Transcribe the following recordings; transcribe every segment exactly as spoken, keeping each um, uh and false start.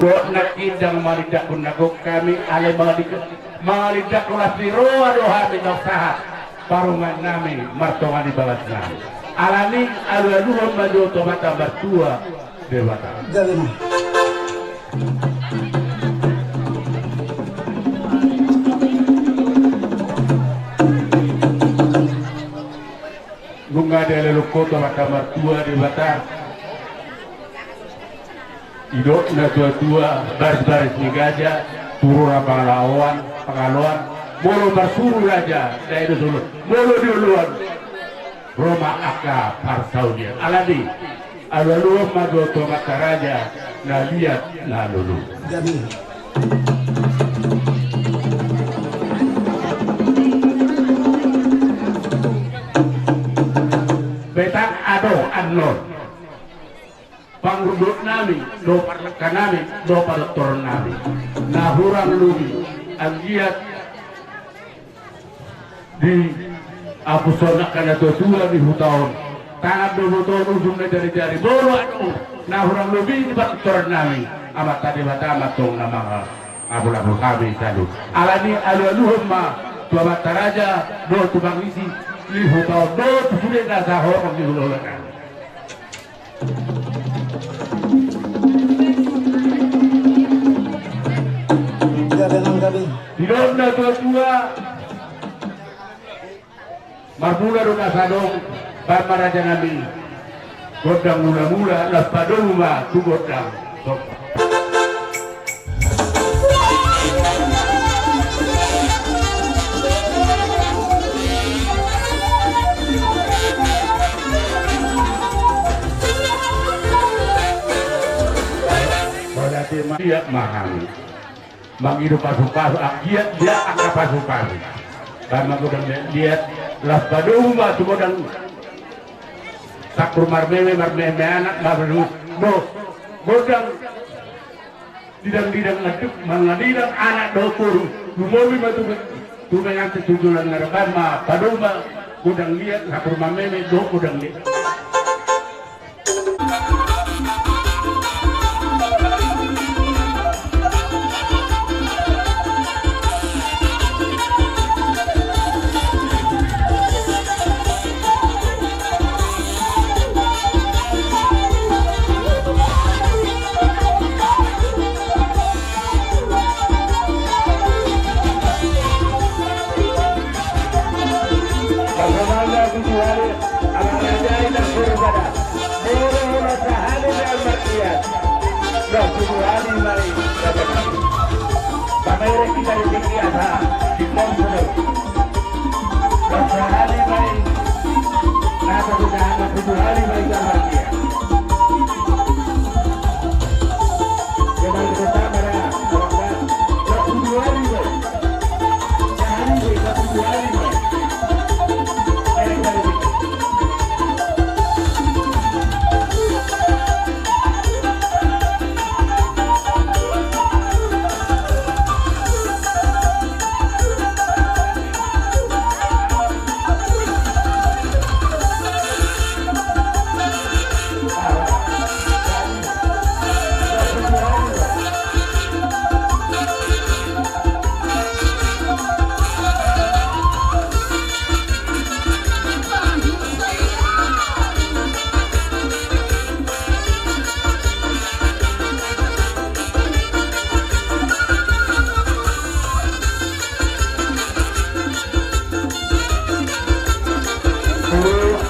Dok nangkin ndang mangalindangkon na gok hami, alai mangalindangkon las ni roha do hami na sahat parumaennami martonga ni bagasnami. Alani alualuhon ma jo tu Amanta Martua Debata. Gabe ma. Nunga dialualuhon ho tu Amanta Martua Debata. Didok natuatua, barisbaris ni gaja, tu rura pangaloan, pangaloan, molo marsuru raja, dae do solo, molo di oloan, ro ma angka parsaulian. Alani, alualuhon ma jo tu amanta raja, na liat na lolo. Gabe. Betang adong annon. Pangurdotnami, dohot parlangkanami, dohot padoktorannami. Na hurang lobi, anggiat diapushon angka natuatua di huta on. Tangan do botoon, ujungna jarijari. Molo adong na hurang lobi di padoktorannami, Amanta Debata ma antong na mangapulapul hami saluhut. Alani alualuhon ma tu amanta raja, dohot tu pangisi ni huta on, dohot tu sude na sahorong ni hulahula nami. Didok natuatua, marmula do na sadong, bahen ma rajanami gondang mulamula, laos padomu ma tu gondang somba. Mauliate ma, liat ma hami mangido pasupasu, anggiat dia angka pasupasu. Bahen ma godang liat, laos padomu ma tu godang sangkur marmeme, marmeme anak, marmeme do godang didang-didang aduk, mangadidang anak dohot boru. Lumobi ma tu, tu pengantin, tu joloan na ro, bahen ma, padomu ma godang liat, sangkur marmeme dohot godang liat. Molo rasa hami ma i markian, na tubu hami ma i. Pamereng hita di tingki asa di komputer. Rasa hami ma i, na tubu hami, na tubu hami ma i markian. Dia balik ke sana, ya. Na tubu hami ma i.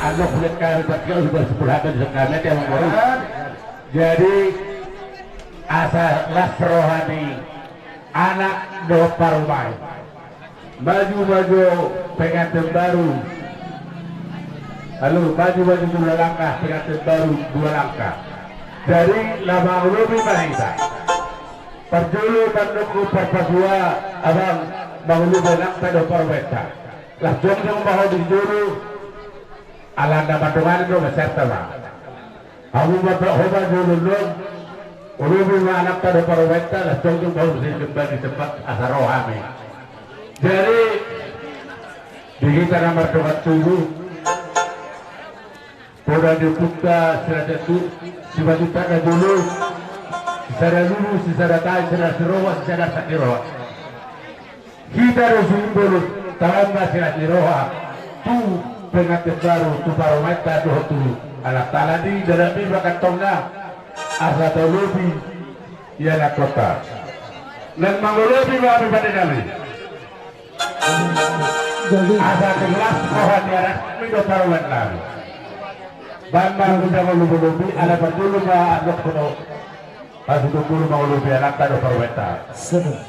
Anu, hulek kami pakai, sudah sepuluh hari di sana, dia mau ngurus. Jadi, asa las roha ni anak dohot parumaen. Maju, maju, pengantin baru. Halo, maju, maju, dua langkah, pengantin baru, dua langkah. Jadi, laho mangulobi ma hita. Parjolo mandok parpasupasu, abang, mangulobi anakta dohot parumaenta. Laos jongjong ma ho di jolo, ala na mandongani do maserta ma. Hamu ma, ho ma jolo on, ulobi ma anakta dohot parumaenta, laos jongjong ma ho muse, semba di semba asa ro hami. Jadi, di hita na mardongan tubu, poda ni ompunta si Raja Tu, Simanjuntak na jolo. Sisada lulu, sisada tahi, sisada siroha, sisada sangkiroha. Hita do simbol taon na sisada siroha tu pengantin baru, tu parumaenta dohot tu anak tala di dalam di bakatongna. Asa tau lobi ia na kota. Nang mangolobi ma hami pande nami. Jadi asa jelas roha ni anak mi do parumaen nami. Bang ma hujang lobi-lobi ala pardulu ma andok kono. Pas itu dulu mangolobi anakta do parumaenta. Senang.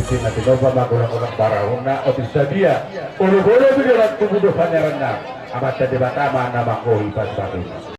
Tinggal di lomba manggulang-gulang barahuna otis sadia. Olo-olo di dalam tubuh do panyaranna. Amanta Debata ma na manggohi pas-pasu.